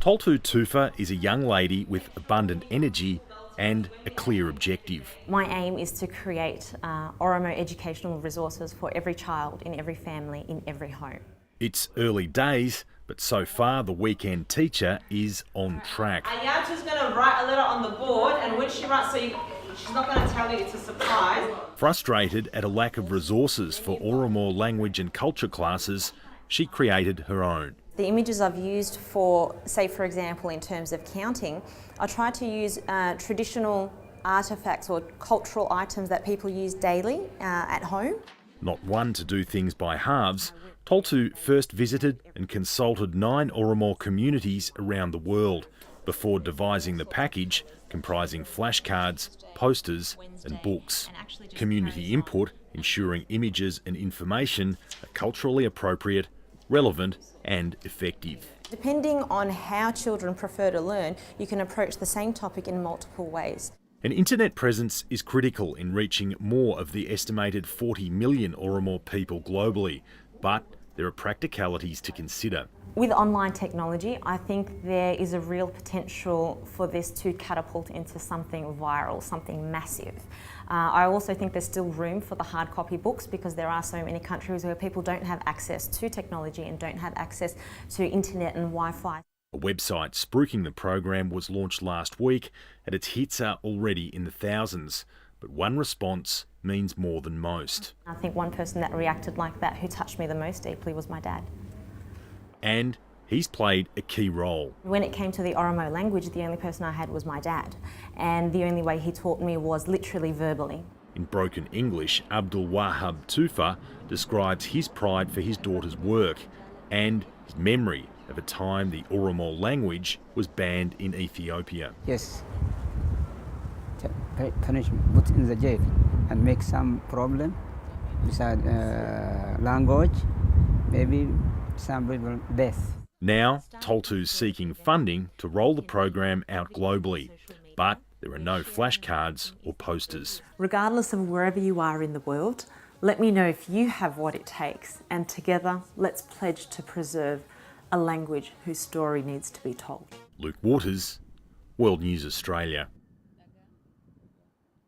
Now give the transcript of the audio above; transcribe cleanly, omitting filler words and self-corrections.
Toltu Tufa is a young lady with abundant energy and a clear objective. My aim is to create Oromo educational resources for every child, in every family, in every home. It's early days, but so far the weekend teacher is on track. Ayatu's going to write a letter on the board, and when she writes, she's not going to tell you, it's a surprise. Frustrated at a lack of resources for Oromo language and culture classes, she created her own. The images I've used for, say for example, in terms of counting, I try to use traditional artefacts or cultural items that people use daily at home. Not one to do things by halves, Toltu first visited and consulted 9 Oromo communities around the world before devising the package comprising flashcards, posters and books. Community input ensuring images and information are culturally appropriate, relevant and effective. Depending on how children prefer to learn, you can approach the same topic in multiple ways. An internet presence is critical in reaching more of the estimated 40 million Oromo people globally, but there are practicalities to consider. With online technology, I think there is a real potential for this to catapult into something viral, something massive. I also think there's still room for the hard copy books because there are so many countries where people don't have access to technology and don't have access to internet and Wi-Fi. A website spruiking the program was launched last week and its hits are already in the thousands. But one response means more than most. I think one person that reacted like that, who touched me the most deeply, was my dad. And he's played a key role. When it came to the Oromo language, the only person I had was my dad. And the only way he taught me was literally verbally. In broken English, Abdul Wahab Tufa describes his pride for his daughter's work and his memory of a time the Oromo language was banned in Ethiopia. Yes. Punish, put in the jail and make some problem beside language, maybe some people death. Now, Toltu's seeking funding to roll the program out globally, but there are no flashcards or posters. Regardless of wherever you are in the world, let me know if you have what it takes, and together let's pledge to preserve a language whose story needs to be told. Luke Waters, World News Australia.